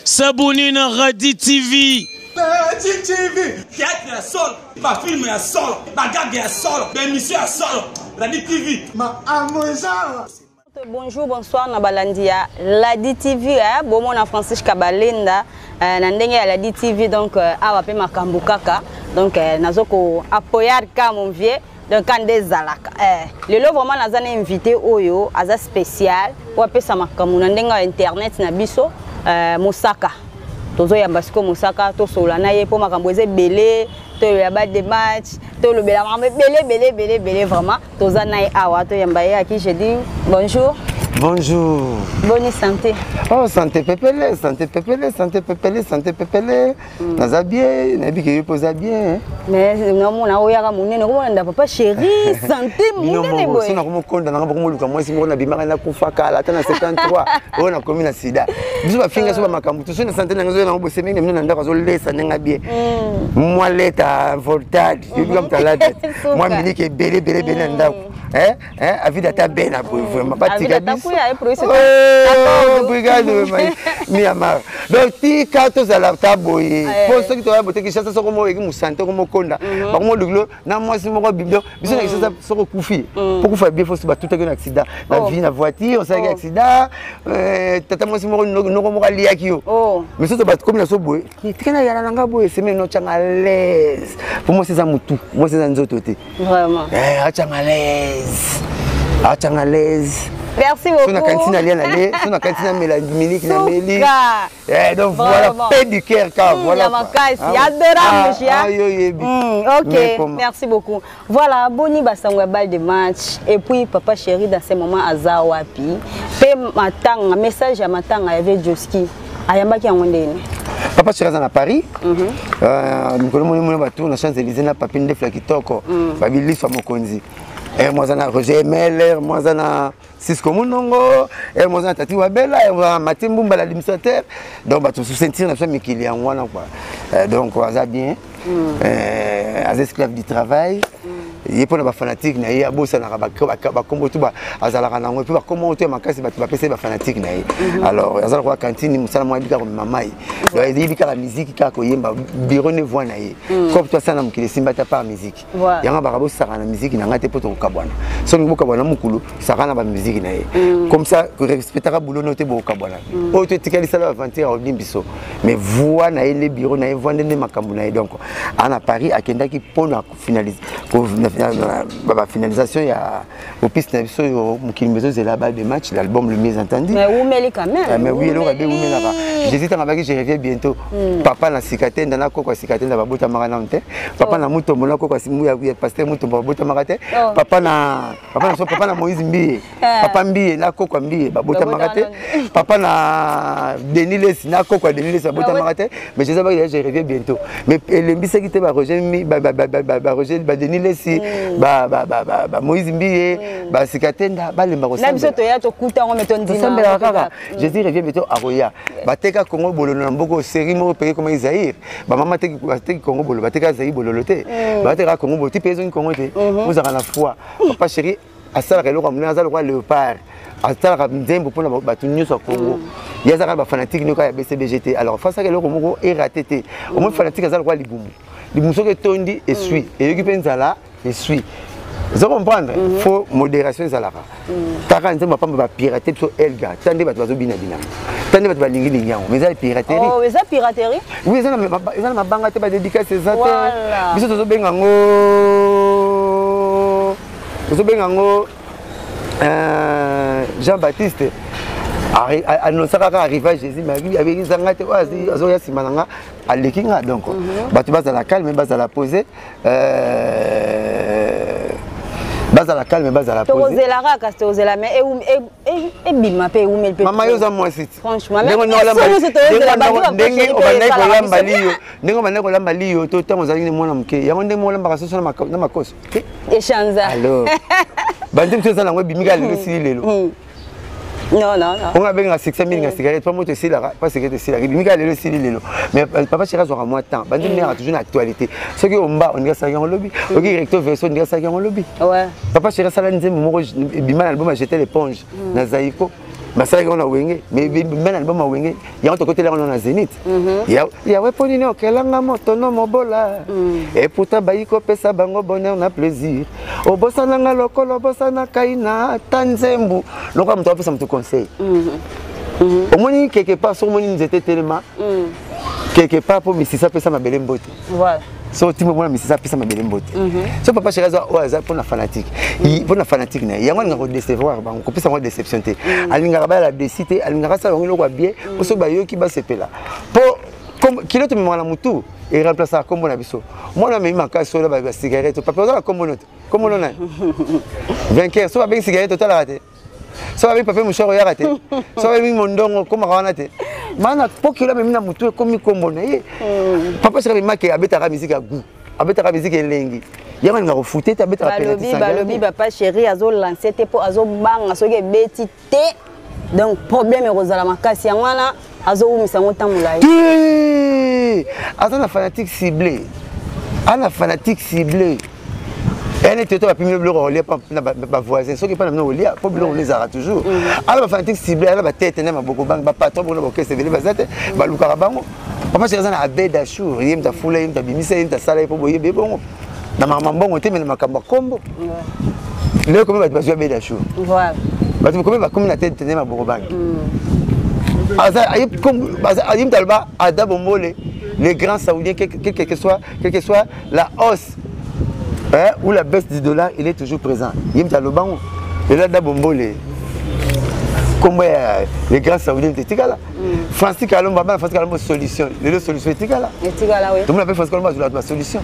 S'abonner na Radi TV. Radi TV. Théâtre ya solo, ba film ya solo, ba gag ya solo, ba émission ya solo. Radi TV. Ma amoza. Bonjour, bonsoir na balandi ya Ladi TV eh, bomona Francis Kabalenda eh, na ndenge ya Ladi TV donc eh, awa pe makambo kaka donc eh, nazo ko apoyar ka mon vieux donc ka nde ezalaka eh, lelo vraiment naza na invité oyo aza spécial oyo apesa makambo na ndenge ya internet na biso eh, mosaka tozoyamba sikoyo mosaka tosolola na ye mpo makambo eza ebele toyolola ba de match tolobela makambo ebele ebele ebele ebele vraiment toza na ye awa toyamba ye aki je dis bonjour. Bonjour. Bonne santé. Oh, santé pepele, santé pepele, santé pepele, santé pepele. Naza bien, nayebi ke yo mpe oza bien. Mais namona oyaka monene, okomona nda papa chéri, santé monene boye. Soki nakomokonda nanga bokomoluka mwasi moko nabimaka nakufa kala ata na 73 oyo nakomi na sida. Biso bafinga so bamakambo to soki na santé nanga ezoya nango bosemeki na bino na ndako azolesa ndenge bien. Mwa leta voltade, yobi moto alata. Mwa miliki ebele ebele ebele na ndako. Eh, eh, avida ata bena boye vraiment batika biso. Obrigado miamar. Donc tika tozala ta boye. Po soki toya bote Kinshasa soko mo eki musante ko mokonda. Ba ko molukilo na mwasi moko biblo biso na Kinshasa soko kufi. Po kufa bien faut batutaki na accident. Na vie na voiture osalaki accident. Tata mwasi moko noko moko aliaki yo. Mais soki bato komi na so boye. Tika na yala na nga boye semaine no tianga l'aise. Po mwasi eza mutu, mwasi eza nzoto te. Vraiment. Eh, atianga l'aise. Atianga l'aise. Merci beaucoup. Sous na cantine alia na le, sous na cantine amela miliki na meli. Eh, donc voilà, paix du cœur car voilà. Ya makasi, adorable ah, yo yebi. OK, merci beaucoup. Voilà, boni basango ya balle de match et puis papa chéri dans ce moment aza wapi. Pe matanga, message ya matanga ya Joski. Ayambaki yango ndeni. Papa chéri aza na Paris. Mikolo moni moni bato na Champs-Élysées na papi ndefla kitoko. Babi liso mokonzi. Moi aza na Roger Meller, moi aza na Cisco Munongo, moi aza na Tati Wabela, moi aza na Mathieu Mbumba l'administrateur. Donc bato sous sentir na biso mikili yango wana quoi. Donc aza bien. Aza esclave du travail. Ye mpona bafanatike na ye abosanaka bakombo tu azalaka nango epuis bakombo to ya makasi bato bapesa ye bafanatike na ye. Alors aza lokola cantine mosala moko ayebi kaka komema mai, donc ayebi kaka miziki kaka koyemba bureau ne voix na ye comme to asala na mokili esimba ta par miziki yango baka bosaka na miziki na ngai te mpo tokokabwana soki bokabwana mokulu saka na bamiziki na ye comme ça respectaka boulot no te bokokabwana oyo to etikali sala aventure akolim biso mais voix na ye nde bureau na ye voix nde nde makambo na ye. Donc ana Paris akendaki mpona finalisation ya opiste na biso oyo mokili mezozela balle de match, l'album le mieux entendu. Mais umeli quand même. Mais oui, eloko abe umelaka Jésus ntango abaki je reviens bientôt. Papa na sika te nda na koko ya sika te nda babotamaka nano te. Papa na Mutombo na koko ya pasteur Mutombo babotamaka te. Papa na papa na so papa na Moïse Mbiye, papa Mbiye na koko ya Mbiye babotamaka te. Papa na Denis Lesi na koko ya Denis Lesi babotamaka te. Mais Jésus abaki je reviens bientôt, mais elembisaki te ba Roger ba Roger ba Denis Lesi ba ba ba ba Moïse Mbiye ba sika te nda balemba kosambela. Na biso toya tokuta yango me tondima tosambelaka kaka Jésus revient bientôt akoya. Bateka Congo bololo na mboko série moko peke koma Zaïre bamama bateki Congo bololo, bateka Zaïre bololo te, bateka Congo bololo ti mpe ezongi Congo te. Ozalaka na foi papa chéri asalaka eloko ya monene, aza lokola léopard, asalaka nzembo mpona bato nyonso ya Congo. Ye azalaka bafanatike nioka ya BCBG te. Alors fasaka eloko moko erate te omoi fanatique aza lokola libumu, libumu soki etondi esui eyoki mpe nzala esui. Oza comprendre, faut modération ezalaka kaka nzembo apamba bapirate biso elga ta nde bato bazobinabina ta nde bato balingilingi yango mais eza piraterie. Eza piraterie. Oui, eza na mabanga te, badédicace eza te. Biso tozobenga yango tozobenga yango Jean Baptiste annonçaka kaka arrivage Jésus, mais abengisa nga te oyo azoya nsima na nga aleki nga. Donc bato bazala calme, bazala posé, bazala calme, bazala posé. Tokozela kaka, tokozela mais ebima mpe ewumeli mpe. Mama, yo oza mwasi. Franchement, ndenge obandaki kolamba liyo, ndenge obandaki kolamba liyo to ntango ozalaki mwana moke, yango ndenge olambaka soso na makoso. Echanza. Alors banzembo biso eza nango ebimi kaka lelo esili lelo. Non, non, non. Onga abengaka succès mingi na cigarette pa moto esilaka pa cigarette esilaka ebimi kaka lelo esili lelo. Mais papa chéri azwaka mwa temps, banzembo ndenge toujours na actualité. Soki omba ondinga asalaki yango lobi, oki recto verso ondinga asalaki yango lobi. Papa chéri asala nzembo moko ebima na album ya Jeter l'éponge na Zaiko. Basalaki yango na Wenge, mais mpe na album ya Wenge yango tokoteli yango na Zénith. Yawe mpo nini okelanga moto no mobola, et pourtant bayi kopesa bango bonheur na plaisir, obosananga lokola obosanaka ina ata nzembo lokola moto apesa moto conseil. Omoni quelque part, soki omoni nzete etelema quelque part mpo misisa apesa mabele mbote. So otimbi, omona misisa apesa mabele mbote. So papa chéri aza oyo aza mpona fanatique, mpona fanatique na ye, yango alingaka kodecevoir bango, kopesa bango déception te. Alingaka bayala desi te, alingaka asala bango eloko ya bien mpo soki bayoki basepela, mpo kilo tomemaka na motu eremplaçaka nkombo na biso. Mwana amemi makasi oyo basigarete, papa oza na nkombo no te, nkombo no nani? Vainqueur. So babengi cigarette, otalaka te. So babengi papier mouchoir, oyaka te. So babengi mondongo, okomaka wana te. Mana mpo kilo amemi na motu ekomi nkombo na ye. Papa chéri amemaki, abetaka musique ya goût, abetaka musique elengi, yango alingaka kofute te, abetaka. Balobi papa chéri azolance te mpo azobanga soki ebeti te, donc problème ekozala makasi, yango wana azowumisa yango ntango molai. Te, aza na fanatique ciblé, aza na fanatique ciblé. Ene te to bapimi biloko kolia na bavoisin, soki mpa na bino kolia mpo biloko ngo ezalaka toujours. Ala bafanatique ciblé, ala batete na maboko bangi, bapatron bongo na baorchestre ebele baza te, balukaka bango. Papa chéri aza na Abed Achour, ye moto afula ye, moto abimisa ye, moto asala ye mpo boyebi ye bongo na makambo mbongo te, me na makambo ya kombo. Lelo komi bato bazwi Abed Achour, bato komi bakomi na tete ne maboko bangi. Aye moto aloba Ada Bombole, le grand saoudien, quelle que soit la hausse, hein, ou la baisse du dollar, il est toujours présent. Ye moto aloba ngo. Lelo Ada Bombole, kombo ya le grand saoudien te etikala. Francis Kalombo, bana Francis Kalombo solution, lelo solution etikala. Etikala, oui. Tomona mpe Francis Kalombo azwela bato basolution.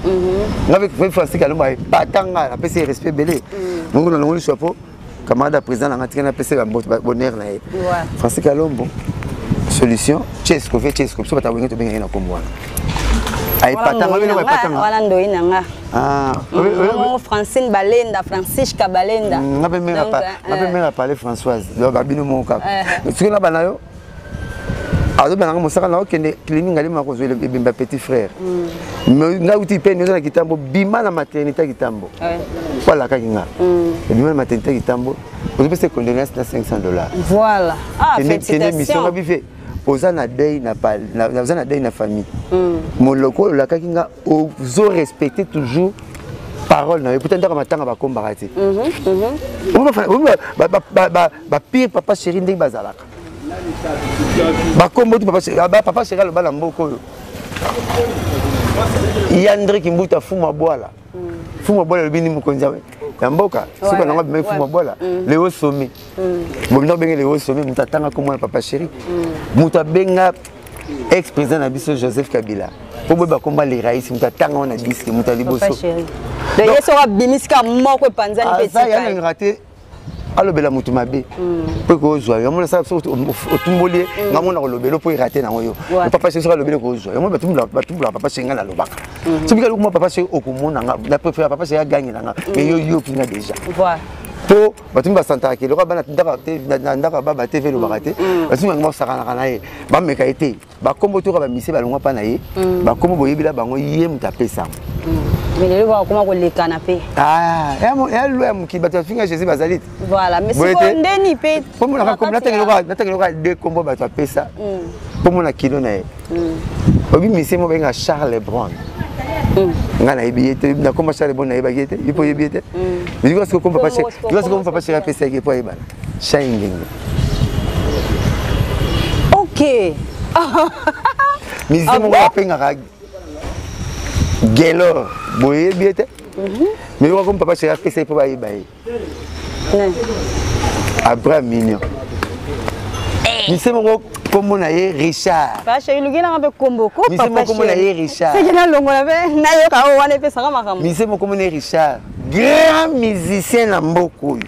Nga mpe Francis Kalombo epatanga, napesi ye respect ebele. Mongo na longoli chapeau, camarade ya président nanga, tika napesi bonheur na ye. Francis Kalombo solution, Chesco ve Chesco, biso bato awenge tobengaki na kombo wana, ayepatanga biloko epatanga. Wana ndoi na nga Francine Balenda, Francisca Balenda. Nga mpe mera parle Françoise, babino moko kaka soki na bana yo azobenanga mosaka na okende clinique ngalima kozwa ebemba petit frère. Mais ngai uti mpe oza na Kitambo, bima na maternité ya Kitambo po alakaki nga ebima na maternité ya Kitambo, ozopesa condoléance na 500 $. Voilà. Ah, kende mission nga bife oza na deuil na oza na deuil na famille. Moloko oyo olakaki nga, ozo respecter toujours parole na yo. Puta ndako matanga bakombaka te. Bapire papa chéri ndenge bazalaka, bakombo tu papa chéri aloba na mboka oyo Yandre Kimbuta, Fuma Bwala. Fuma Bwala elobi ni mokonzi ya mboka soki nango abimaki Fuma Bwala Leo Somi bolinda obenge Leo Somi. Moto atanga kombo na papa chéri, moto abenga ex président na biso Joseph Kabila mpo boyeba komba le raïs, moto atanga wana disque, moto ya liboso. Ye soko abimisika moko, epanzani mpe. Aza ya nalingaka te alobela moto mabe mpo ekozwa yo. Amona sala soki otumboli ye, nga mona kolobela mpo erate nango yo. Papa chéri soki alobeli kozwa yo, batumbulaka papa chéri, nga nalobaka soki kalokuma papa chéri, okomona nga na préfère papa chéri agangi na nga, mais yo yoki nga déjà mpo bato mi basantaka ke lokola bana na ndako ya baba te elobaka te, bato mingi basakanaka na ye, bameka ye te. Bakombo toka bamisie balongwa mpa na ye, bakombo boyebela bango, ye moto apesango. Mais lelo bakoma kolekana mpe. Ya loi ya mokili, bato bafinga Jésus bazali te. Voilà, mais sikoyo ndeni mpe. Natangeli lokola de kombo bato apesa mpo mona kilo na ye. Obi misie mo benga Charles Brown, nga nayebi ye te. Na kombo Charles Brown nayebaki ye te, ye mpo oyebi ye te. Sikoyo kombo papa chéri apesaki ye mpo ayebana, Shai Ngenge. Ok. Musicien moko apengaka Gelor, boyebi ye te, mais yoka komi papa chéri apesa ye mpo bayeba ye, Abraham Mignon. Musicien moko kombo na ye Richard. Lukelanga mpe kombo ko. Musicien moko kombo na ye Richard. Seke nalongola mpe nayoka oyo wana epesaka makambo. Musicien moko kombo na ye Richard, grand musicien na mboka oyo.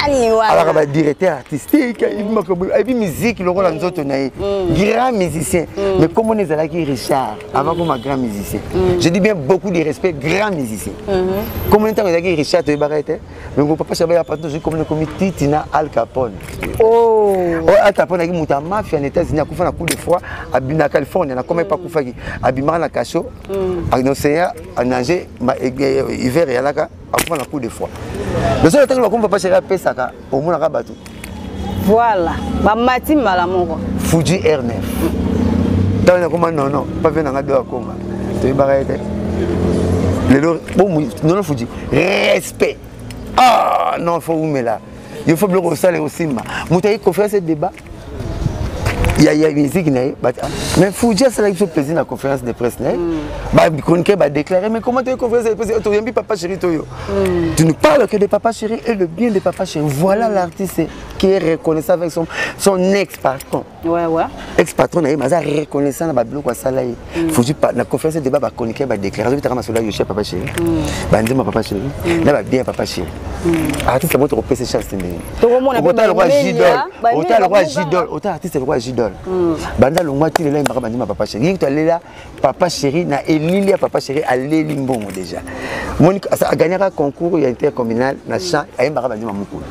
Ani wana alaka badirecteur artistique, ayebi makambo, ayebi musique lokola nzoto na ye, grand musicien. Mais kombo na ezalaki Richard avant koma grand musicien. Je dis bien, beaucoup de respect, grand musicien. Kombo na ntango ezalaki Richard, toyebaka ye te. Mais ngo papa Chaba ya partout ozwi kombo na ekomi titi na Al Capone. Oyo Al Capone ayaki moto ya mafia na États-Unis, akufa na coup de froid na Californie, na koma epa akufaki, abimaka na cachot na océan, anager hiver eyalaka, akufa na coup de froid. Mais soki ntango bakomi papa chéri apesaka, omonaka bato. Voilà, bamati mbala moko. Fuji R9. Ntango nakoma nono, pape nanga do akoma. Toyebaka ye te. Lelo, bon, nono Fuji, respect. Ah non, faut umela. Il faut biloko osala osimba. Moto ayi conférence débat. Ya ya musique na ye. Mais Fuji asalaki biso plaisir na conférence de presse na ye. Ba chroniqueur ba déclarer mais comment tu conférence de presse toyambi papa chéri toyo. Tu nous parles que de papa chéri et le bien de papa chéri. Voilà l'artiste qui est reconnaissant avec son, son ex-patron. Ouais. Ex-patron na ye aza reconnaissant na babiloko asala ye. Fuji na conférence de débat ba chroniqueur ba déclarer azobitaka masolo ya Yoshia papa chéri. Banzemba papa chéri. Na ba bien papa chéri. Artiste moto kopesa chance ndenge. Tokomona mpe Otala lokwa ba Jidol, Emilia, ba otala Emilia lokwa bakobanga. Jidol, otala artiste lokwa Jidol. Banda longwa ti lelo ayembaka bandima papa chéri. Ye alela papa chéri na elili ya papa chéri aleli mbongo déjà. Moni agagnaka concours ya intercommunal na chant ayembaka bandima mokolo.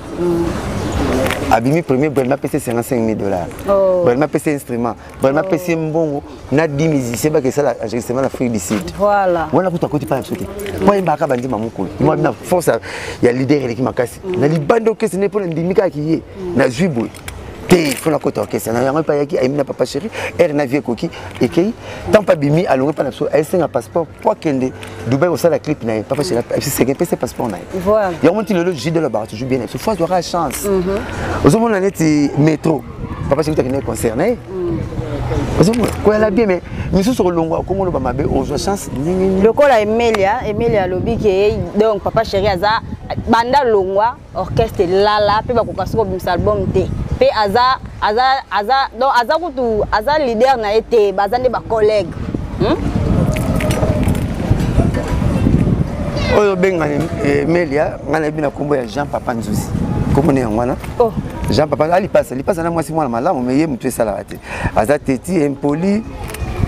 Abimi premier Brelma apesi 55 000 $. Oh. Brelma apesi instrument, Brelma apesi mbongo na 10 musiciens bakesala enregistrement na Afrique du Sud. Voilà. Wana kuta koti pa biso te po ayembaka bandima mokolo mwa na force ya leader eleki makasi na libanda orchestre ne mpo na ndimi kaka ye nazwi boye te, fo nakota orchestre na yango. Epai ayaki ayembi na papa chéri aire na vie ekoki ekei. Tant mpe abimi alongwe mpa na biso, ayesenga passeport po akende Dubai kosala clip na ye. Papa chéri seke epesi passeport na ye. Voilà. Yango nti lelo Jidel abaka toujours bien na biso, fo azwaka chance. Ozomona neti métro, papa chéri takende concert na ye, ozomona koyala bien. Mais misusu kolongwa okomoloba mabe, ozwa chance ndenge nini? Lokola Emilia, Emilia alobi ke donc papa chéri aza banda longwa orchestre elala mpe bakoka soki kobimisa album te, mpe aza donc aza kutu aza leader na ye te, baza nde bacollègue? Oyo obengani Emelia, ngai nayebi na nkombo ya Jean Papa Nzuzi, nkombo ne yango wana. Oh. Jean Papa alipasa lipasa na mwasi mwana malamu, me ye motu esalaka te, aza teti impoli.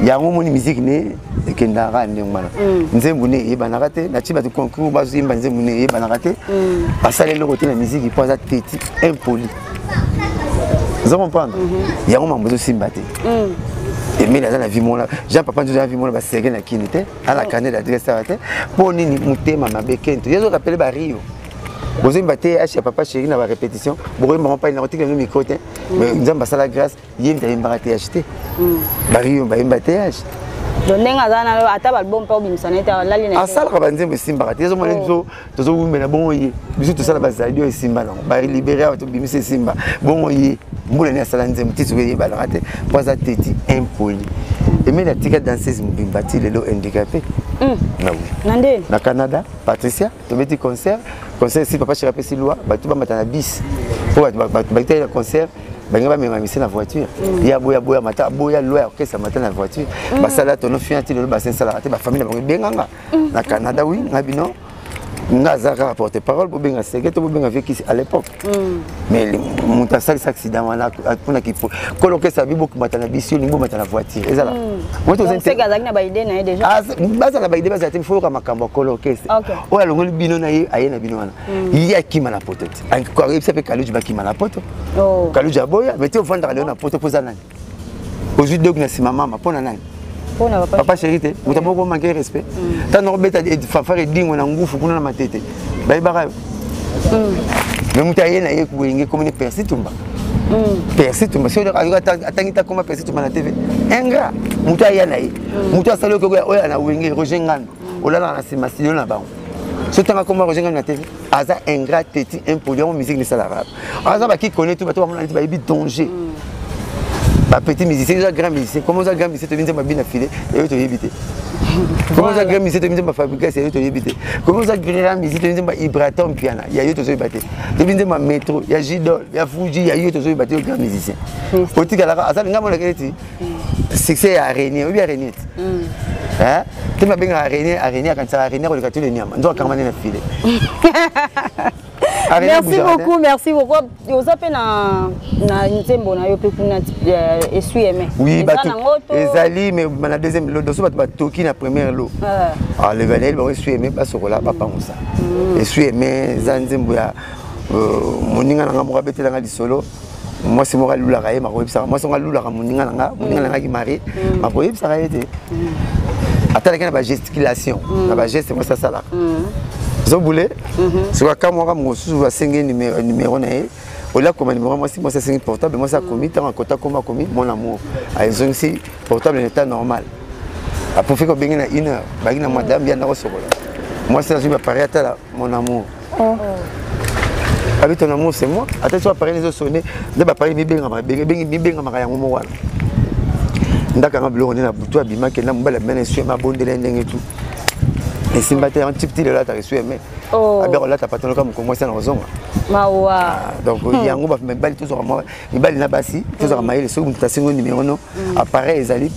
Yango omoni musique ne ekendaka ndenge wana, nzembo ne eyebanaka te. Natie bato concours bazoyemba nzembo ne eyebanaka te, asala eloko te na musique mpo aza teti impoli. Oza comprendre? Yango mambo ezosimba te. Emile aza na vie mona, Jean Papa Nzuzi aza na vie mona, basege na kini te, ala carnet d'adresse awa te. Mpo nini motema mabe kento ye azorapele bario bozoyemba te h ya papa chéri na barépétition bokoyemba mpai na kotikela no micro te. Mais Nzambe asala grâce, ye moto ayembaka te h te, bario bayemba te h. Donc ndenge aza na ata baalbum mpe obimisa na ye te, alali na ye. Asalaka banzembo esimbaka te. Ezomona biso tozowumela bongo ye, biso tosala bazali oyo esimba nango balibere awa tobimisa esimba bongo ye mbula nini asala nzembo ti soki eyebanaka te mpo aza teti impoli. Emeli atika danseuse mobimba ti lelo handicapé na wi. Na nde? Na Canada, Patricia, tobeti concert, concert si papa chéri apesi loi bato bamata na bis mpo bato bakitaki na concert, balingi bamema mise na voiture. Ye aboya, aboya mata, aboya loi ya orchestre, mata na voiture. Basala tono fia ti lelo basensalaka te. Bafamille na bango ebenganga na Canada. Wi, nga bino nga aza kaka porte parole, bobenga sege to bobenga viekisi à l'époque. Mais moto asalisa accident wana mpona kolo orchestre abi bokomata na bisi, olingi bomata na voiture ezala. Donc seke azalaki na baidée na ye déjà. Bazala baidée, bazala te, fo yoka makambo ya kolo orchestre oyo alongoli bino na ye, aye na bino wana, ye akima na poto te. Ayebisa mpe Kaluji bakima na poto. Oh. Kaluji aboya. Mais te ovandaka lelo na poto mpo oza nani? Ozwi doki na nsima mama mpo na nani? Mpona papa. Papa chéri te, moto moko manque respect. Ntango nakobeta fanfare edingo na ngufu kuna na Matete, bayebaka yo. Mais moto aye na ye boyenge ekomi ne Persi Tumba. Persi Tumba soki atangi ta koma Persi Tumba na TV, ingrat. Moto aya na ye, moto asali oyo oyo na wenge Roger Ngando, olalaka na nsima studio na bango. So tanga koma Roger Ngando na TV, aza ingrat, teti impoli. Yango musique nesalaka aza baki connaît tout bato bamona neti bayebi danger. Bapetit musicien, oza grand musicien, comment oza grand musicien? Toyebi nzembo abina file eyo, toyebi te. Comment oza grand musicien? Toyebi nzembo Fabrigas ya yo, toyebi te. Comment oza grand musicien? Toyebi nzembo Ibraton Piana ya yo, tozoyeba te. Toyebi nzembo ya Metro, ya Jidol, ya Fuji ya yo, tozoyeba te. Yo grand musicien otikalaka aza nga monaka neti succès ya araignée. Oyebi araignée te? Te, babengaka araignée, araignée akanisaka araignée koleka tole nyama nzoka akangama nde na file. Merci beaucoup, merci beaucoup. Oza mpe na nzembo na yo mpe kuna esui aimé. Oui, bato ezali, mais na deuxième lot doso bato batoki na première lot levanel bango esui aimé basokola bapangusa. Esui aimé eza nzembo ya moninga na nga moko abetelanga lisolo. Mwasi moko alulaka ye, makoyebisaka mwasi moko alulaka moninga na nga, moninga na ngaki marie, makoyebisaka ye te. Atalaki na bagesticulation, na bageste mwasi asalaka, ozobule soki akamwaka mosusu, asengi numéro na ye. Olia koma numéro mwasi, mwasi asengi portable, mwasi akomi, ntango akota koma akomi mon amour, azongisi portable na état normal. Aprofite kobengi na une heure, baki na madame ya ndako sokola. Mwasi azwi bapareil atala mon amour. Oh. Abi ton amour c'est moi. Ata so appareil ezo sonner, nde bapareil mibengamaka, mibengamaka yango moko wana. Ndakanga biloko nde na butu abimaki na mobali abima na esue mabondela ndenge tu. Esimba te yango type ti lelo ataka esue mais oh. Abia kolata patron kaka mokolo mwasi na kozonga. Mawa. Ah, donc yango ba mibali tozwaka mwa mibali na basi tozwaka mayele soki moto asengi numéro no appareil ezali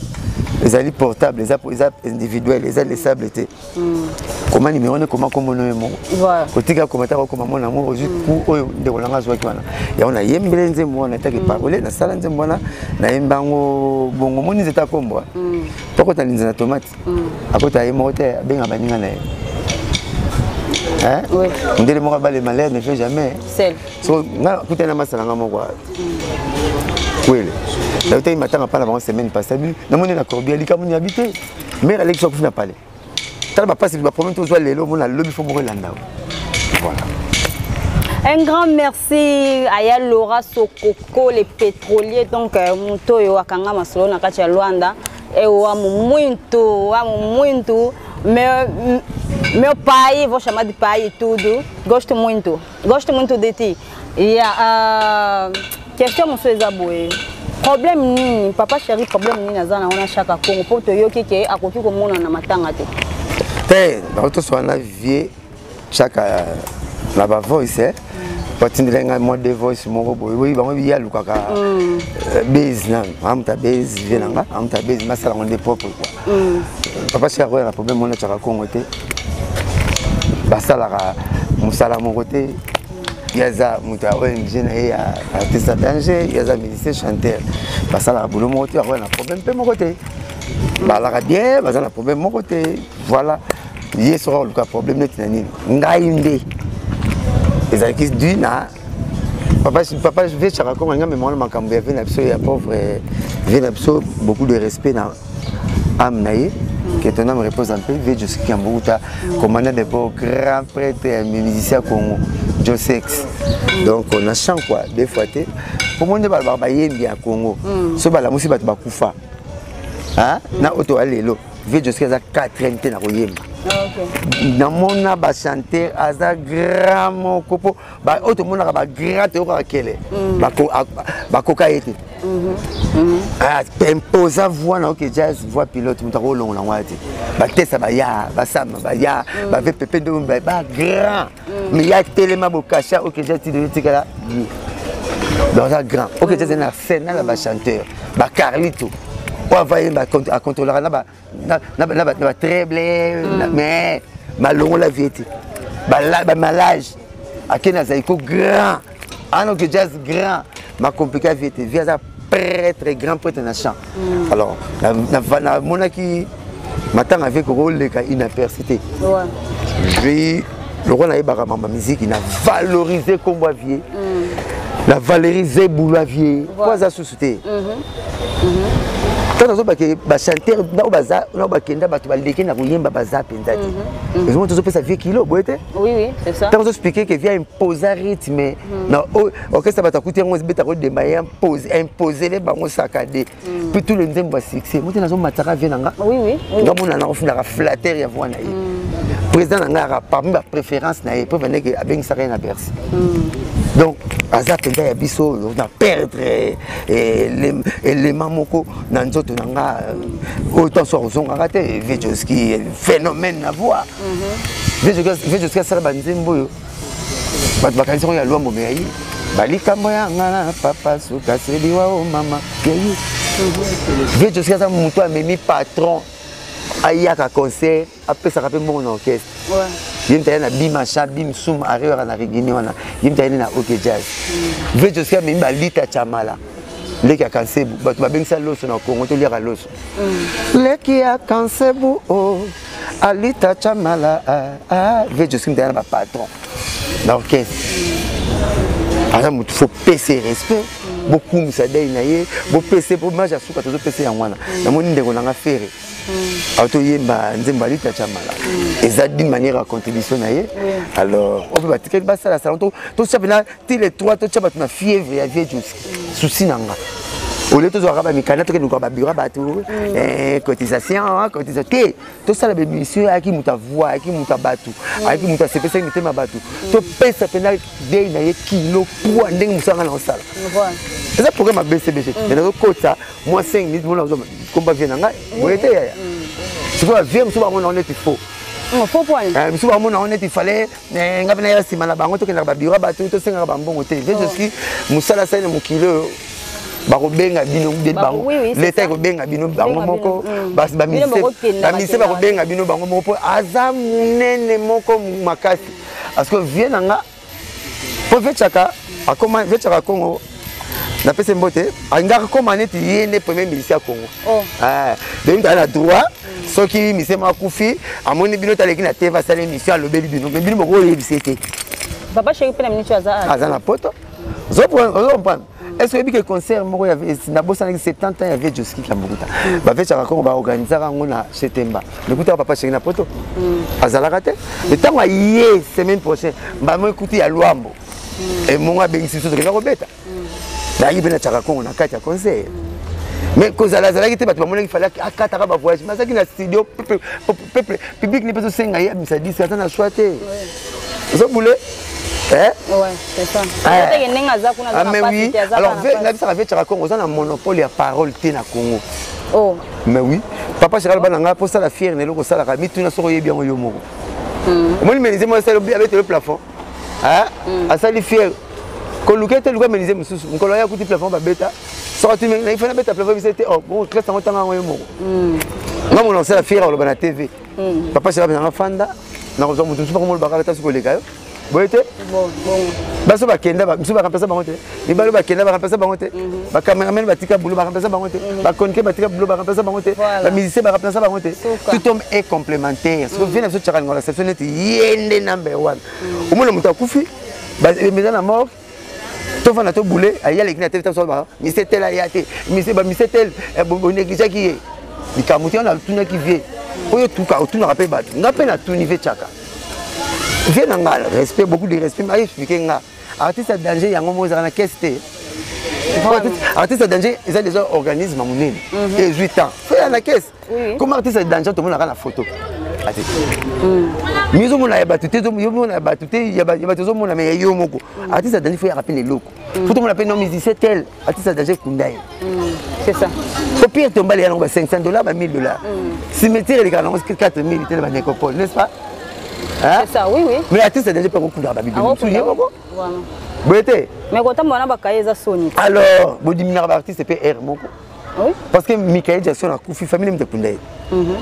ezali portable eza eza individuel eza laissable te. Koma numéro ne koma kombo no ye moko. Kotika koma ta kokoma mona amour ozwi ku oyo ndeko nanga azwaki wana. Yango nayembele nzembo wana etaki parole nasala nzembo wana nayemba yango bongo moni nzeta kombo. Tokota linza na tomate. Akota ye moko te abenga baninga na ye. Hein? Oui. Ndele moko abale malheur ne fait jamais. Seul. So nga kuta na masala nga moko. Kwele. Nautaki matanga pa na bango semaine passée abi namoni na corbière likambo ni habité. Mère aleki so akufi na palais. Tala bapasi baproblème tozwa lelo omona lobi fo moko elanda. Voilà. Un grand merci à ya Laura Sokoko, les pétroliers. Donc, moto yo akanga masolo na kati ya Luanda. Eu amo muito, amo muito. Meu pai, vou chamar de pai e tudo. Gosto muito, gosto muito de ti. Yeah, question mosusu eza boye. Problème nini, papa chéri, problème nini aza na wana Chaka Congo po toyoki ke akoki komona na matanga te. Te, nakotosola na vie Chaka na ba voice eh. Batindela ngai mwa deux voice moko boye boye bango ye alukaka base nanu amuta base vie na nga amuta base masala yango nde propre quoi. Papa chéri akoya na problème wana Chaka Congo te basalaka mosala moko te. Ye aza moto ya ONG na ye ya artiste ya danger, ye aza musicien chanteur, basalaka boulot moko te, akoya na problème mpe moko te, balaka bien, baza na problème moko te. Voilà, ye soki akoluka problème neti na nini, ngai nde ezalaki du na papa, papa vie Chaka Congo nga mema wana makambo ya vie na biso ya pauvre vie na biso, beaucoup de respect na âme na ye, que ton âme repose en paix. Vie Joski Kambuta, commandant de bord, grand prêtre et musicien Congo, Josex. Donc on a chant quoi, deux fois te. Pour moi nde balobaka bayembi ya Congo. So balamusi bato bakufa. Hein? Na oto alelo. Vie Joski aza 4e te na koyemba. Namona ba chanteur aza grand moko po ba oyo tomonaka ba grand toyokaka kele bakoka ye te. Ah, imposa voix na oke jazz voix pilote moto akolongola yango wana te. Batesa baya basama baya bave pepe nde ba grand mais ya telema bokasha oke jazz ti tikala ye. Donc aza grand oke jazz na scène na ba chanteur ba Carlito oyo ava yemba acontrôlaka na ba treble mais malongola vie te bamalage akende azali ko grand ana oke jazz grand macomplike vie te vie aza prêtre grand prêtre na champ. Alors namonaki matanga vie kokoleka inaperçu te. Je lokola nayebaka mama musique na valoriser kombo ya vie, na valoriser boulot ya vie po aza susu te. Ntango nazobake bachanteur nao baza nao bakenda bato baleki na koyemba baza mpenza te, ezomona tozopesa vie kilo boye te. Ntango ozoexplike ke vie imposa rythme na orchestre bato akuti yango ebeta kodemba ye imposele bango sakade mpe tout le nzembo ya succès mote nazomataka vie na nga nga mona nakofunaka flatteur ya voix na ye président na ngai aka parmi bapréférence na ye mpo bandeke abengisaka ye na Bercy. Donc aza mpenza ya biso na perdre élément moko na nzoto na nga oyo ntanso akozongaka te. Vie Joski phénomène na voix, vie Joski asala banzembo oyo bato bakanisi yango ya lwambo me ya ye balikambo ya nga na papa suka seliwa o mama ya ye. Vie Joski aza moto amemi patron ayaka concert apesaka mpe mbongo na orchestre ye moto aye na bimacha bimsum arrivaka na rigini wana ye moto ayeni na ok jazz. Vie Joski amemi balita chamala leki ya kansebu bato babengisa loso na Congo toliaka loso leki ya kansebu o alita chamala. Vie Joski moto aya na bapatron na orchestre aza motu faut pese respect. Bokumisa dei na ye, bopese po mage ya suka tozopesa yango wana. Namoni ndeko na nga Ferre atoyemba nzembo Alita Chamala, eza d'une manière ya contribution na ye. Alors oyo mpe batikali basala salon, totya mpena ti le 3, totya bato na fièvre ya vieux Josky. Souci na nga, olie tozwaka bamikanda, tokende luka babiro ya bato, cotisation, cotisation te. Tosala baémission, ayaki moto avoi, ayaki moto ya bato, ayaki moto asepesaki mitema ya bato. Topesa mpena dei na ye kilo poids ndenge mosala nga na osala. Eza programme ya BCBG, mais nazokota mwa 5 minutes mona komba vieux na ngai boye te yaya. Sikoyo vieux mosusu bamona ngo neti faux. Faux point. Mosusu bamona ngo neti fallait nga mpe naya nsima na bango, tokendaka babiro ya bato, tosengaka bambongo te. Vieux Josky, mosala asali na mokili oyo, bakobenga bino bango, leta ekobenga bino bango moko, bamise bakobenga bino bango moko, mpo aza monene moko makasi. Parce que vieux na nga, mpo vieux Chaka akoma, vieux Chaka Congo napesi mbote, alingaka koma neti ye nde premier musicien ya Congo. Donc aza na droit, soki musicien moko akufi, amoni bino taleki na TV, asali émission, alobeli bino, mais bino bokoyebisa te. Papa Chéri mpe na miniti aza aza na poto. Ozo comprendre? Est ce que oyebi ke concert moko nabosanaki, 70 ans ya vieux Josky Kiambukuta, bavieux Chaka Congo baorganisaka yango na Chetemba, lekutaka Papa Chéri na poto azalaka te. Ntango aye semaine prochaine, mbamo ekuti ya Lwambo emongo abengisi biso, tokenda kobeta. Nayaki mpe na Chaka Congo na kati ya concert, mais kozala azalaki te. Bato bamonaki fallait akataka bavoyage, mais azalaki na studio. Peuple, public ne mpe tosenga ye abimisa disque, aza na choix te, ozobule. Mais oui, alors nabisaka vieux Chaka Congo oza na monopole ya parole te na Congo. Mais oui, Papa Chéri aloba na ngai, mposala fiere na eloko osalaka, mituna soki oyebi yango yo moko. Omoni menuisier moko asali, abetelo plafond, asali fiere, koluka ete luka menuisier mosusu. Mokolo aya, akuti plafond babeta. Soki atuni ngai, fana beta plafond biso te, bon, classe yango, tanga yango yo moko. Nga mona osala fiere, oloba na TV, Papa Chéri nanga fanda, nakozwa moto mosusu bakomoloba kaka ta soki oleka yo boye te. Baso bakenda, mosusu baremplace bango te. Mibale bakenda, baremplace bango te. Bacameraman batika boulot, baremplace bango te. Baconique batika boulot, baremplace bango te. Bamusicien baremplace bango te. Tout homme est complémentaire. Soki vieux na biso Chaka Lingola exception, neti ye nde number one. Omona moto akufi, eza na morgue, tofanda, tobule, aya aleki na te, mise tel aya te, mise bamise tel bonégligeaki ye. Likambo te wana atunaki vieux oyo tuka otunaka mpe bato. Nga mpe natuni vieux Chaka, vieux na nga, respect, beaucoup de respect, aexpliquer nga artiste ya danger yango moko ezalaka na caisse te. Artiste ya danger eza déjà organisme ya monene, ezwi temps foya na caisse. Comme artiste ya danger tomonaka na photo ate mi ozomona ya bato te, yomona ya bato te, ya bato ozomona, mais ya yo moko artiste ya danger foyaka mpe na eloko, fo tomona mpe no musicien tel, artiste ya danger, kunda ye. C'est ça. Au pire tombale yango ba 500 $, ba 1000 $, cimetière elekaka nango 4000 te na banécropole, n'est-ce pas? C'est ça, oui. Mais artiste ya danger mpe akokundaka babibele mosusu ye moko boye te. Mais kotambola na bakaye eza soni. Alors bodiminaka baartiste mpe aire moko, parce que Michael Jackson akufi, famille moto ekunda ye,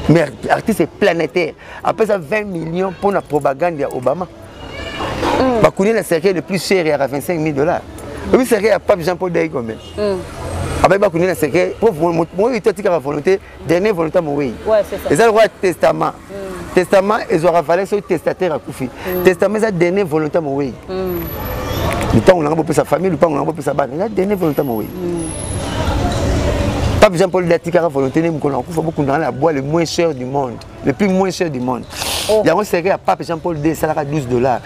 mais artiste planétaire apesa 20 millions mpona propagande ya Obama. Bakuni na cercueil le plus cher yaka 25 000 $. Obi cercueil ya pape Jean Paul dai combien? Abayi bakuni na cercueil moyi to atikaka volonté, dernier volonté mowei eza lokola testament. Testament ezwaka valeur soki testateur akufi. Testament eza dernier volonté mowei. Lupango nanga bopesa famille, lupango nanga bopesa bana, eza dernier volonté mowei. Pape Jean Paul atikaka volonté ne mokolo akufa, bokundaka na bois le moins cher du monde, le plus moins cher du monde. Yango cercueil ya pape Jean Paul II esalaka 12 $.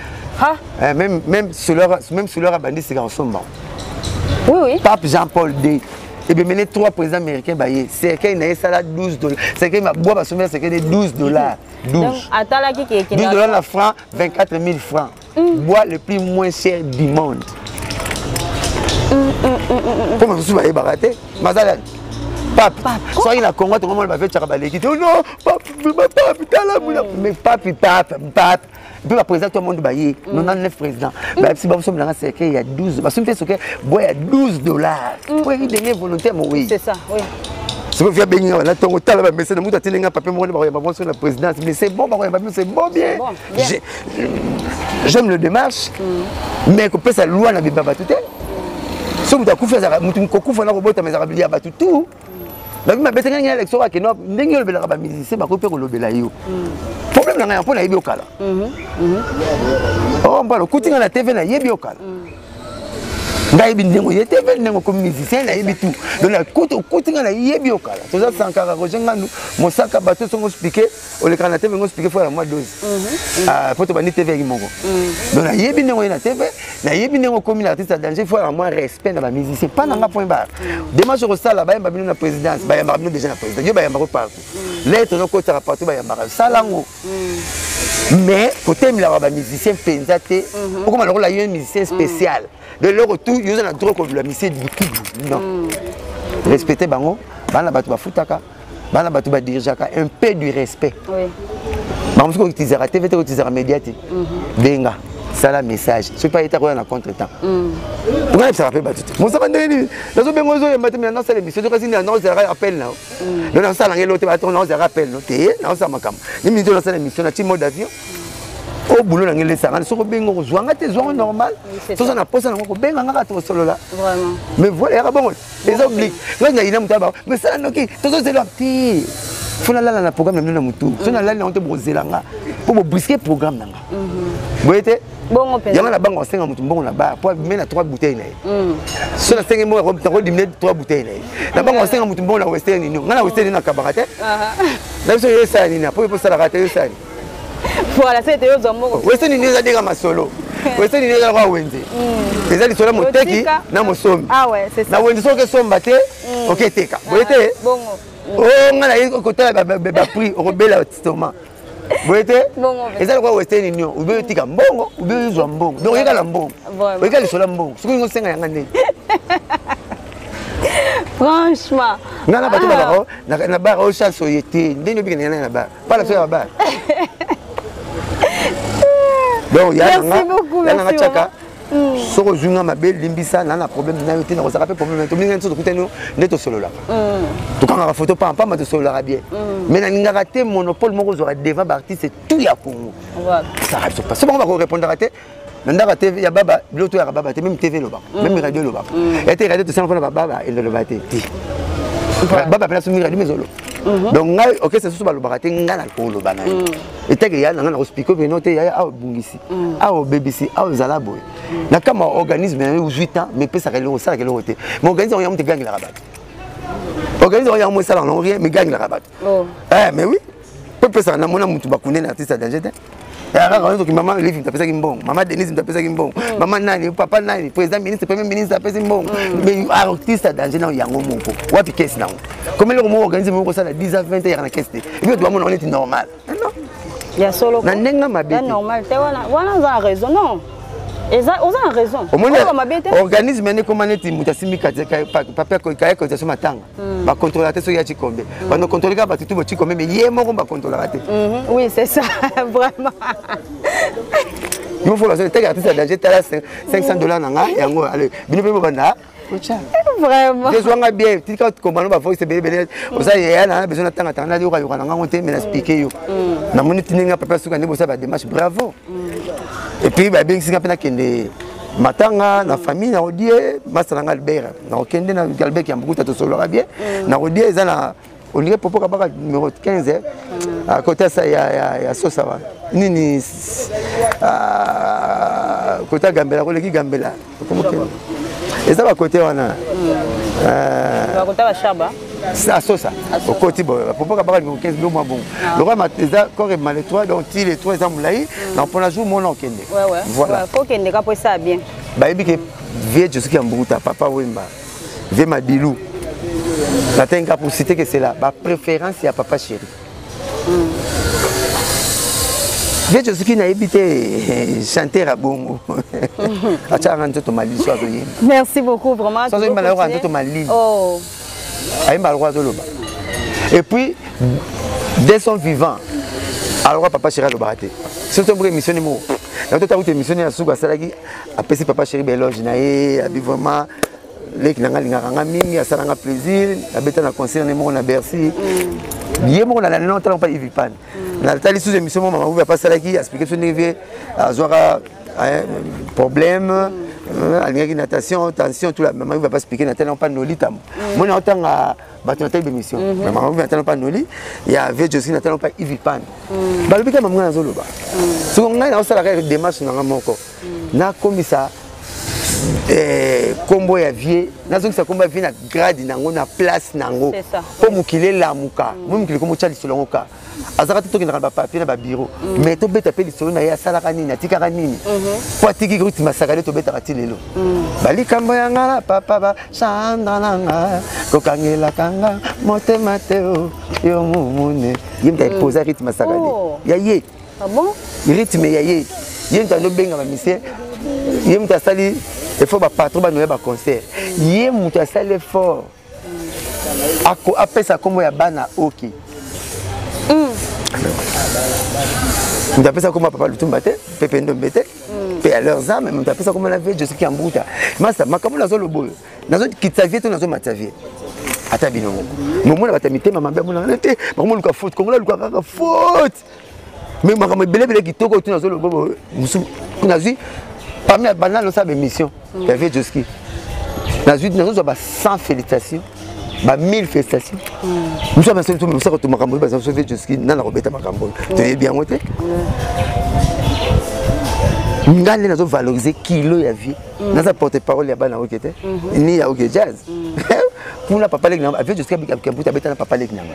Même souleur abandi sika kosomba. Pape Jean Paul II ebemene trois présidents américains baye, cercueil na ye esala 12 $. Cercueil mabwa basombi ya cercueil de 12 $. 12 atalaki. 12 $ na franc, 24 000 francs. Bois le plus moins cher du monde, mpo mosusu bayebaka te mazala pape. Soki na Congo tongomona bavetiaka baleki te, non, pape tala muna, mais pape, pape, pape mpe baprésident to monde baye, 99 président bayebisi basombelanga cercueil ya 12, basombi te cercueil bois ya 12 $, po eki dernier volonté mowei. C'est ça, oui. Soki fi abengi nga bana ntongo, tala bamese na mutu atindi nga papier moko nde bakoyamba bonso na présidence. Mais c'est bon, bakoyamba bino, c'est bon, bien. J'aime le démarche, mais kopesa loi na bimba bato te. So moto akufi, azalaka motu kokufa na kobotama ezalaka ya bato tout. Babi mabete ngai ngai Alex oyo akende ndenge olobelaka bamusicien, bakoki mpe kolobela yo. Problème na ngai mpo nayebi okala o mbala okuti ngai na TV, nayebi okala. Ngai yebi ndenge oye TV, ndenge okomi musicien, nayebi tout. Donc nakuti okuti ngai nayebi yo kala. Toza Sankara, Roger Ngandu, Mosaka, bato songo expliquer, olekaka na TV ngo expliquer fois ya mwa dose. Ah, po tobandi TV yaki moko. Donc nayebi ndenge oye na TV, nayebi ndenge okomi na artiste ya danger, faut ya mwa respect na ba musicien. Pas na nga point barre. Démarche okosala, bayemba bino na présidence, bayembaka bino déjà na présidence. Yo bayembaka partout. Lettre nokotaka partout bayembaka. Sala ngo. Mais kotemelaka bamusicien mpenza te, okoma lokola yo musicien spécial de eloko tout, yo oza na droit kolula musicien butubu, non. Respecte bango, bana bato bafutaka, bana bato badirigeaka, un peu du respect. Bango mosuku koutilisaka TV te, koutilisaka média te. Benga, sala message, soki pa yeta koya na contre temps, onga yebisaka mpe bato te. Mosaka ndenge nini nazobenga, ozoyemba te, mina nasala émission kasi naozelaka appel na yo. Donc nasala ngai eloko te, bato naozelaka appel no te, naosala makambo ni mingi, nasala émission na ti mode avion o boulot na ngai elesanga. Soki obenga, kozwa nga te, zwanga normal. Soza na posa nango, kobenga nga kaka, tosolola. Mais voilà, yaka bongo, eza oblige. Ngai nayina moto aba, mais sala noki, tozozela te. Fo nalala na programme na bino na motu, so nalali nango te, bokozela nga mpo bobriske programme na nga boye te. Yango na bango asenga motu mbongo na bar po abime na 3 bouteille na ye. So nasengi mbongo, nakodimine 3 bouteille na ye. Na bango asenga motu mbongo na Western Union, ngai na Western Union nakabaka te. Na biso yo esala nini? Po eposalaka te, yo esala nini? Voilà, c'est yo zwa mbongo. Western Union eza ndenge masolo. Western Union eza lokola wenze, eza lisolo ya moteki na mosombi. Na wenze, soki okesomba te, oketeka boye te. O ngai naye kotala baprix, okobela estomac boye te. Eza lokola Western Union, obi otika mbongo, obi ozwa mbongo. Donc oyeka na mbongo, oyeka lisolo ya mbongo. Soki olingi osenga yanga ndenge Franchement. Nga na bato balaka na bar oyo, chance oye te, ndenge obika na na bar pala so ya bar. Donc ya nanga tiaka, soki ozwi nga mabe, limbisa na problème na yo te, nakozalaka mpe problème te. Ominga nso tokutani nde tosololaka, tokangaka photo pampamba, tosololaka bien. Mais nalingaka te monopole moko ozwaka devant baartiste tout ya Congo. Esaka biso pas so bango bakorépondaka te na ndako TV ya baba. Biloko toyaka baba te, même TV elobaka, même radio elobaka ya te. Radio tosala mpona bababa, eloloba te te baba mpena somi radio mezolo. Donc ngai orchestre susu balobaka te, ngai nakoloba na yo etake ya na ngai, nakospike bino te. Yaya, awa obungisi, awa obebisi, awa ozala boye na kama organisme na yo ozwi temps, mais epesaka eloko, osalaka eloko te. Mais organisme yango yango te egangelaka bato. Organisme yango yango esalaka nango rien, mais egangelaka bato. Mais oui, po epesaka namona motu bakunde na artiste ya danger te. Kaka soki mama Livi moto apesaki mbongo, mama Denise moto apesaki mbongo, mama nani, papa nani, président, ministre, premier ministre apesi mbongo, mais artiste ya danger nao yango moko wapi kese nango? Comme eloko moko organisme moko kosala 10 ans, 20 yaka na kese te, et puis bato bamona neti normal. Non, ya solo. Na ndenge mabe. Te normal te wana, wana oza na raison. Non, eza oza na raison. Omoni organisme ene ekoma neti moto asimbi papier kaye cotisation matanga, bakontrolaka te soki ya cikombe. Bando contrôle kaka bato tu bocikombe, mais ye moko bakontrolaka te. Oui, c'est ça, vraiment. Yo fo bazo teke artiste ya danger, tala 500 $ na nga yango. Ale bino mpe bobanda. Vraiment. Ezwanga bien, tika komano bavoice ebele ebele. Oza yeya na besoin natanga tanga, nayokayoka na ngango te, mais naexplike yo. Namoni ti ndenge papa suka nde bosala badémarche, bravo. Et puis babengisi nga mpe nakende matanga na famille. Nakodie masa na nga Albert, nakokende na Albert Kiambukuta, tosololaka bien. Nakodie eza na olingi popo kabaka numéro 15 à côté ya sosa wana nini, côté ya Gambela, koleki Gambela, eza bakote wana. Bakota bashaba. Asosa okoti boye, popo kabaka numéro 15, bilo mwa bongo lokola eza corps ebima le 3, donc ti le 3 eza molai na mpona jour mona okende. Voilà, faut okende ka po esala bien. Bayebi ke vie Josuki ya Mbukuta, Papa Wemba, vie Madilu, natenga pour citer que c'est là bapréférence ya Papa Chéri. Vie Josuki, nayebi te chanteur ya bongo atiaka nzoto malili so azoyemba. Merci beaucoup, vraiment. So azoyemba, nayoka nzoto malili. Ayemba aloko azoloba. Et puis dès son vivant, alors Papa Chéri alobaka te. Surtout mboka émission ni moko nato ta kuta émission ya suka asalaki, apesi Papa Chéri baéloge na ye, abi vraiment leki na nga alingaka nga mingi, asalanga plaisir, abeta na concert ne moko na Bercy. Ye moko nalandi na otala mpa Ivi Pan, natali sous émission moko mama Uvi apa asalaki, expliqué biso ndenge vie azwaka problème, alingaki natation, tension, tout. La mama Uvi apa expliqué, natali mpa Noli Tamo moni aotanga bato, natali bémission mama Uvi, natali mpa Noli ya vie Josi, natali mpa Ivi Pan. Balobi kaka mama ngai nazoloba, soki ngai naosalaka démarche nanga moko, nakomisa. Kombo ya vie, nazongisa kombo ya vie na grade nango, na place nango, mpo mokili elamuka. Moi mokili komotya lisolo yango ka azalaka te. Tokendaka na bapapier na babiro, mais tobeta mpe lisolo na ye. Asalaka nini, atikaka nini, mpo atiki ruti masaka nde tobetaka ti lelo. Balikambo ya nga na papa basandra na nga, kokangelaka nga motema te o yo mumune. Ye moto aposa rythme masaka nde ya ye. Ah bon? Rythme ya ye, ye moto azobenga bamisien, ye moto asali effort, bapatron banoya baconcert, ye moto asali effort apesa nkombo ya bana oke. Moto apesa nkombo ya papa Lutumba te, Pepe Ndombe te, mpe ya leurs âmes. Moto apesa nkombo na vie Josi Kiambuta masa. Makambo nazoloba oyo, nazokitisa vie to nazomatisa vie? Ata bino moko momona bato ya mitema mabe amonaka te, bakomoluka faute. Kongola aluka kaka faute, mais makambo ebelebele kitoko tu nazoloba mosusu nazwi parmi banda nosala baémission ya vie Joski, nazwi, nazozwa ba 100 félicitations, ba 1000 félicitations. Mosu abasali mosaka to makambo oyo baza so vie Joski nana kobeta makambo oyo toyebi yango te. Nga nde nazovaloriser kilo ya vie. Naza porte parole ya bana oke te, ni ya OK Jazz. Kuna papa leki na vie Joski Kamputa abeta na papa leki nanga,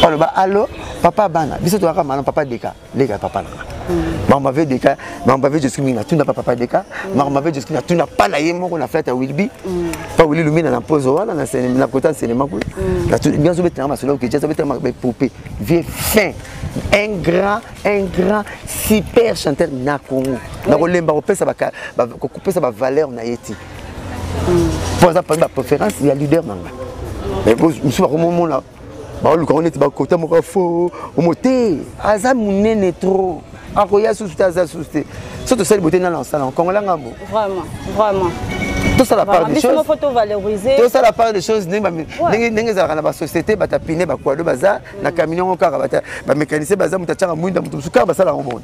aloba alo papa bana biso toyaka mana papa deka leka papa nanga. Makambo ave deka, makambo ave Joski mingi natuna pa papa deka, makambo ave Joski natuna pa na ye moko na fete ya Wilby, pa Willy Lumina na mpozo wana na kota cinéma kuna. Nga azobetelanga masolo OK Jazz, azobetelanga bapope vie fin. Un grand super chanteur na Congo, nakolemba kopesa bavaleur na ye ti mpo aza parmi bapréférence ya leader na nga. Mosusu bakomomona baoluka ngo neti bakota moko fo omo te. Aza monene trop, akoya susu te, aza susu te. So tosali bote nana osala kongola ngambo. Vraiment, vraiment. Tosala part des choses. Faut tovaloriser. Tosala part des choses ndenge ezalaka na basociété. Bato apine bakwado baza na camion yango kaka, bamécanicien baza, moto atiaka mwinda, moto mosusu kaka basala yango bongo,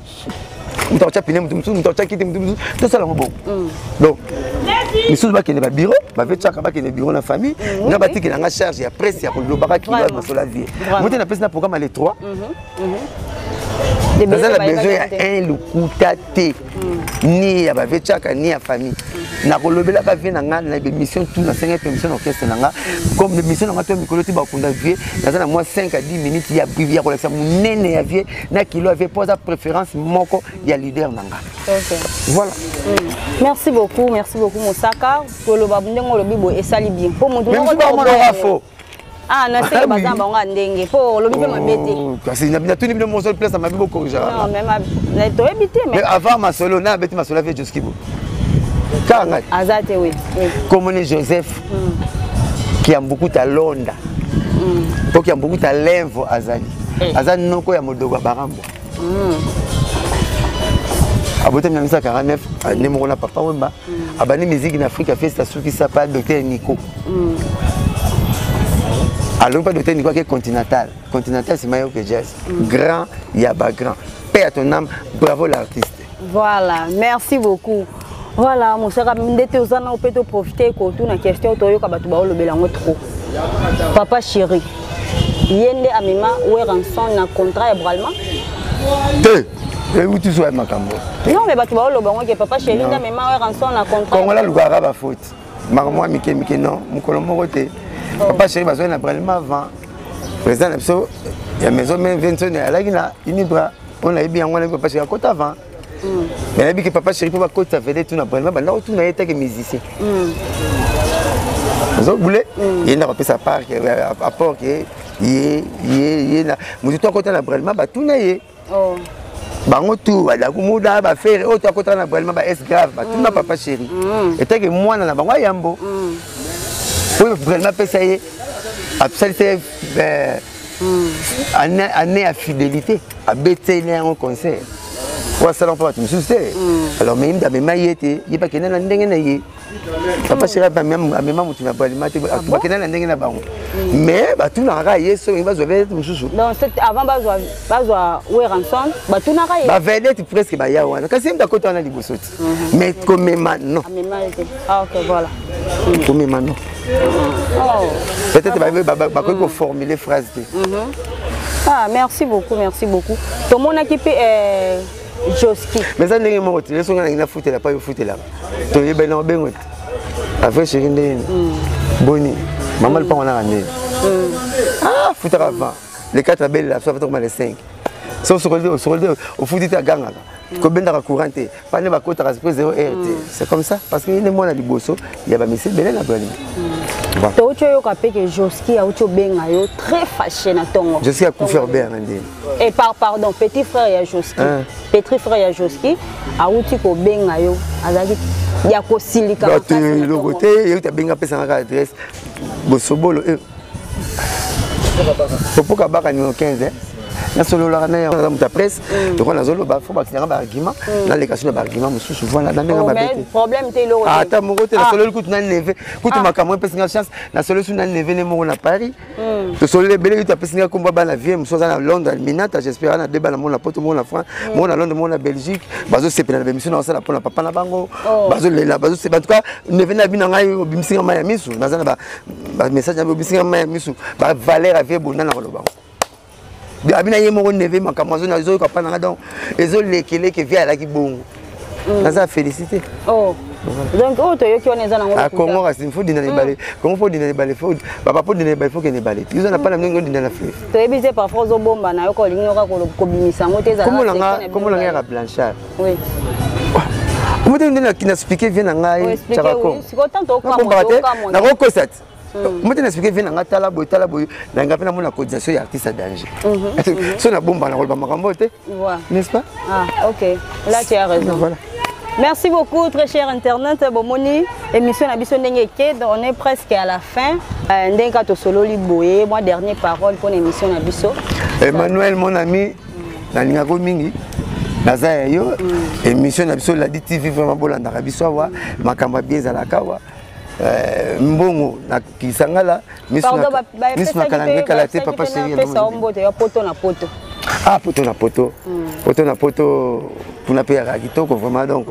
moto akotya pine, moto mosusu, moto akotya kiti, moto mosusu. Tosala yango bongo. Donc misusu bakende babiro, bavetiaka bakende bureau na famille. Nga batikela nga charge ya presse ya kolobaka kilo ya masolo ya vie. Mo te napesi na programme ale 3, naza na besoin ya un lokuta te, ni ya bavetiaka, ni ya famille. Nakolobelaka vie na nga na bémission tout. Nasengai permission na orchestre na nga, comme émission na nga to mikolo ti bakunda vie. Naza na mwa 5 à 10 minutes ya kolakisa monene ya vie na kilo ya vie, mpo aza préférence moko ya leader na nga. Voilà. Merci beaucoup, merci beaucoup Mosaka. Koloba ndenge olobi boye esali bien, mpo motu moko bamonaka faux. Ah, nasenge baza na bango ya ndenge, mpo olobi mpe mabe te. Kasi natuni bino mosolo place na mabe, bokorigaka. Toyebi te. Mais avant masolo na abeti masolo ave Joski bo kaka ngai. Aza te, oui. Komoni Joseph Kiambukuta Londa, mpo Kiambukuta Lemvo azali, aza noko ya modogo ya Barambo. Abotami na 1949, nde moko na Papa Wemba. Abandi musique na Afrique Festa, asukisa pa docteur Nico. Alobi pa docteur Nico ake Continental, Continental nsima ye OK Jazz. Grand ya bagrand, paix à ton âme, bravo l'artiste. Voilà, merci beaucoup. Voilà, Mosaka, ndete oza na mpe toprofite kotuna question. Toyoka bato baolobela yango trop. Papa Chéri, ye nde amema Werrason na contrat ya Bralima? Te, euti so ya makambo. Non, mais bato baoloba yango ke Papa Chéri nde amema Werrason na contrat. Kongola alukaka bafaute, makambo mwa mike mike. Non, mokolo moko te. Papa Chéri bazwaki na Bralima avant. Président na biso ya maison mère Vinsoni alaki na Unibra mpo nayebi yango. Nayebi Papa Chéri akota avant, mais nayebi ke Papa Chéri mpo bakotisa vedette na Bralima, banda kotuna ye take musicien ozobule ye nde akopesa apport ke ye na motu to akota na Bralima, batuna ye. Bango tu badakumuda bafere oyo to akotaka na Bralima, ba es grave, batuna Papa Chéri etake mwana na bango ayambo oyo Bralima apesa ye, asalisa ye année ya fidélité, abeteli yango concert oyo asala mpo bato mosusu te. Alors mais ye mutu amema ye te, ye bakenda na ndenge na ye. Papa Chéri amema motu na Bralima te, bakenda na ndenge na bango, mais batunaka kaka ye soki bazwa vedette mosusu. Donc avant bazwa Werrason, batunaka ye? Bavedette presque baya wana, kasi ye mutu akota wana liboso ti, mais komema non. Ah, ok, voilà. Komema non. Peut-être bakoki koformuler phrase te. Ah, merci beaucoup, merci beaucoup. Tomonaki mpe Joski. Mais eza ndenge moko te, leso nga nangi nafutela pa yo ofutelaka, toyebani na obengo te, avrai chéri ndenge nini, boni mama lupango naka ndenge ah futaka avant le 4 abelela biso, afutaka le 5. So osokoli te, osokoli te, ofuti te, agangaka, kobendaka courant te, pane bakotaka pe 0 heure te. C'est comme ça, parce que ye nde mwana liboso ya bamisi ebele na balimi. Touti oyoka mpe ke Joski auti obenga yo très fâché na ntongo. Joski akufi, akobenganga ndeni? Et pardon, petit frère ya Joski. Petit frère ya Joski auti kobenga yo, azalaki ya kosilika. Bato eloko te, yeuti abenga, apesangaka adresse bosobolo popoka baka numéro 15. Nasololaka na ye, aza moto ya presse, lokola nazoloba fo bakisanga baargument, naleka so na baargument mosusu. Voilà, na ndenge mabe te. Problème te, eloko. Ata moko te. Nasololi kutu na neveu, kutu makambo epesinga chance, nasololi su na neveu ne moko na Paris, tosololi ebele. Kutu apesinga kombo bana vie mosusu aza na Londres, Minata, j'espère ana de bana moko na Poto, moko na France, moko na Londres, moko na Belgique. Bazosepela na bémission na osala mpona papa na bango, bazolela, bazosepela. En tout cas, neveu na bino na ngai, obimisinga mai ya misu, naza na bamessage na obisinga mai ya misu, bavaleur avie bonda na koloba abina ye moko neveu, makambo azoyoka mpa nanga, donc ezolekeleke vie alaki bongo, naza félicité. Oh. Donc oyo toyoki wana eza nango. Kongo kasi fo dinda na ebale, Kongo fo dinda na ebale, fo baba fo dinda na ebale, fo kende ebale, yo na pana ndenge odinda na fleuve. Toyebi te, parfois ozobomba na yo, ka olingi noka kobimisa yango te. Ezala kombo nanga yaka Blanchard. Oui. Omote nde na expliqué vie na ngai chakakobombaka te, nakokosa te. Omote na expliqué vie na ngai, tala boye, tala boye, na ngai mpe namona cotisation ya artiste ya danger, so nabomba na koloba makambo te, n'est-ce pas? Ah, ok, là tu as raison. Voilà. Merci beaucoup, très cher internaute. Bomoni, émission na biso ndenge eke, on est presque à la fin. Ndenge tosololi boye, moi dernière parole pour l'émission na biso. Emmanuel, mon ami, nalingako mingi, naza ya yo. Émission na biso Ladi TV, vraiment bolandaka biso awa, makambo ya bien ezalaka awa. Mbongo na Kisangala, miso na kalange kala te, papa chéri. Mbote ya poto na poto. Ah, poto na poto, poto na poto, kuna mpe yaka kitoko vraiment. Donc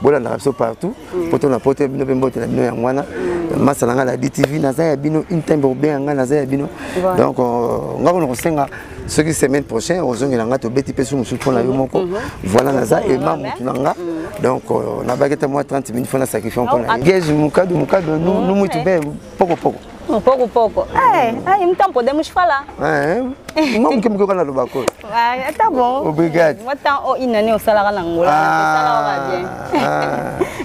bolandaka biso partout, poto na poto, bino mpe mbote na bino. Yango wana masa na ngai na DTV, naza ya bino, une time bobenga ngai, naza ya bino. Donc nga kona kosenga, soki semaine prochaine ozongela nga, tobeti mpe su mosusu mpona yo moko. Voilà, naza ema motu na nga. Donc nabaki ata mwa 30 minutes fo na sacrifice mpona ye gege mukado mukado nu muito bem, pouco pouco. Um pouco pouco. É, aí então podemos falar. É, mwa moke moke kaka nalobako. Ah, tá bom. Obrigado. Então, oh, inani osalaka na Angola, osalaka bien.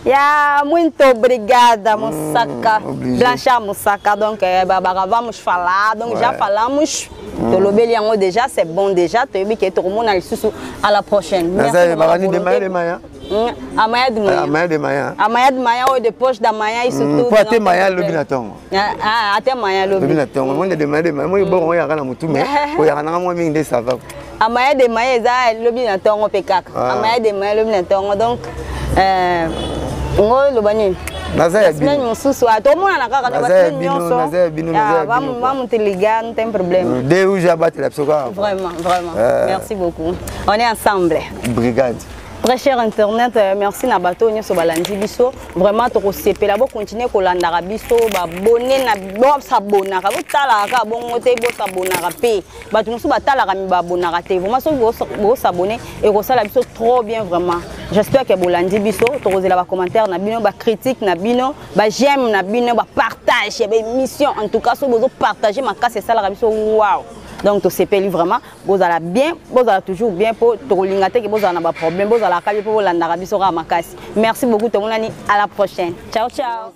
Ya, muito obrigada, Mosaka. Blanchard Mosaka. Donc, babaka, vamos falar. Donc, já falamos. Tolobeli yango déjà, c'est bon déjà. Toyebi ke tokomona lisusu à la prochaine. Merci. Bakani demain, demain. Amanhã de manhã. Amanhã de manhã. Amanhã de manhã ou depois da manhã, isso tudo. Po ate manhã lobi na ntongo. Ah, até amanhã lobi. Lobi na ntongo. Monde demain demain. Moi bon oyaka na mutu mais oyaka nanga mwa mingi nde ça va. Amanhã de manhã eza lobi na ntongo mpe kaka. Amanhã de manhã, lobi na ntongo. Donc ngo loba nini? Naza ya bino. Semaine mosusu tomonana kaka na basemaine nyonso. Naza ya bino, naza ya bino. Vamos te ligar, não tem problème. De rouge abatela biso kaka. Vraiment, vraiment. Merci beaucoup. On est ensemble. Brigade. Très cher internaute, merci na bato nyonso balandi biso. Vraiment tokosepela bocontinue kolandaka biso, babone na bosabonaka, botalaka kaka bongo te, bosabonaka mpe. Bato mosusu batalaka mi babonaka te. Vraiment soki bosabone, ekosala biso trop bien vraiment. J'espère que bolandi biso, tokozela bacommentaire na bino, bacritique na bino, baj'aime na bino, bapartage ya baémission. En tout cas soki bozopartage makasi, esalaka biso wow. Donc tosepeli vraiment, bozala bien, bozala toujours bien, mpo tokolinga te ke bozala na baproblème, bozalaka bien mpo bolandaka biso kaka makasi. Merci beaucoup, tomonani à la prochaine. Ciao ciao.